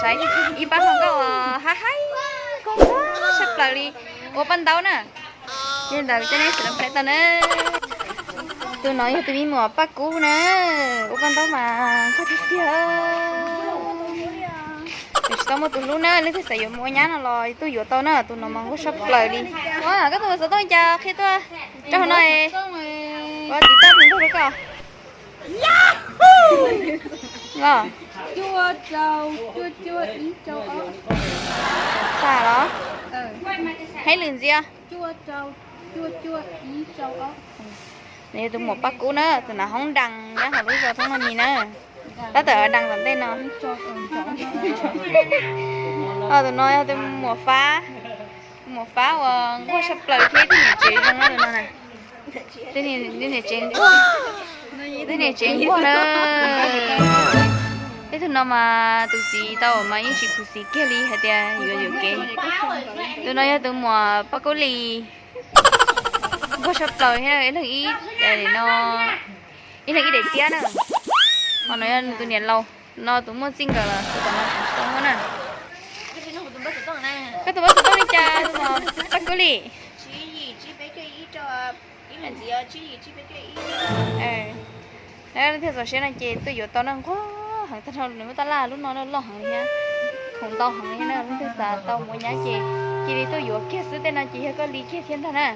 Ib pab hluas nkauj uas haib haib, koob koob sab plaws li, ua paj ntaub na. Yog li ntawd coj nej sawv daws saib tau na. Tus no yog tus me muam Paj Kub na, ua paj ntaub mas koj tiag tiag. Tsis tau muaj tus hlub na, leej twg xav yuav mus ua nyab no los tuaj yuav tau na, tus no mas nquag sab plaws li. Ua koj tus xov tooj cas qhia tuaj rau hauv no, ua tiv tauj tus ntuj rau koj. Los, tas los, hais lwm ntxiv. Nws yog tus muam Paj Kub na, tus nav hoob dees nyob hauv lub zos Thoob Noj Mis na, tab tom dees tom ntej no. Ho tus no yog tus muam Fab, muam Fab uas nquag sab plaws thiab ib tug niam tsev zoo na tus no na. Ib tug niam tsev nquag, ib tug niam tsev nquag na. Ib tug no mas tus txiv tau mas yeej tsis khuv xim kiag li hais tias yuav yuam kev. Tus no yog tus muam Paj Kub Lis, nquag sab plaws thiab ib leeg ib, no, ib leeg ib daim tiab na. Ho no yog nws tus niam laus, no tus muaj txij nkawm los tus tom no tsis tau muaj na. Koj tus npawb xov tooj li cas tus muam Paj Kub Lis? Leej twg txaus siab no ces tuaj yuav tau na, nquag heev tag nrho, nws muab tab laj lub no loj heev li thiab, khoom ntau heev li na, leej twg xav tau mus ua nyab ces cia li tuaj yuav kiag xwb, tej no ces yog koj li kiag thiab ntag na.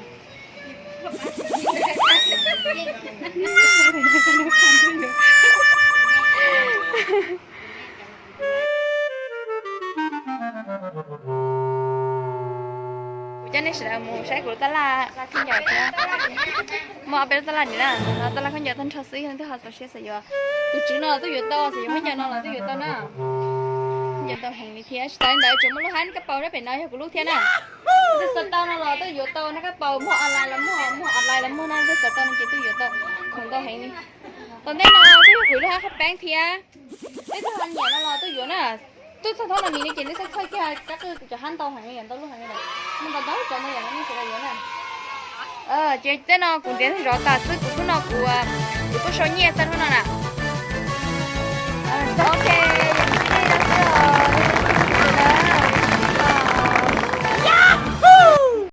Kuv coj nej sawv daws mus saib kuv lub tab laj khaub ncaws thiab. Muaj ob peb lub tab laj ni na, tab laj khaub ncaws tag nrho xwb, yog leej twg ho txaus siab xav yuav tus tswv no los tuaj yuav tau, xav yuav khaub ncaws no los tuaj yuav tau na. Khaub ncaws ntau heev li thiab, tsis tas li ntawd tseem muaj lub hab kab paus nyob pem no yog kuv lub thiab na. Leej twg xav tau no los tuaj yuav tau na, kab paus muag online los muag, muag online los muag na, leej twg xav tau no ces tuaj yuav tau, khoom ntau heev li. Tom ntej no kuj yog kuv lub hab qhab peeb thiab. Leej twg ho nyiam no los tuaj yuav na. Tuaj txog Thoob Noj Mis no ces nej txhawj txhawj kiag, kab qwj kuv cov hab ntau heev li, ntau lub heev li. Muaj ntau ntau cov ntau yam no nej sawv daws yuav na. Ces tej no kuv ntiav zov tas xwb, kuv hnub no kuv, kuv tuaj sau nyiaj txog hnub no na. Ok,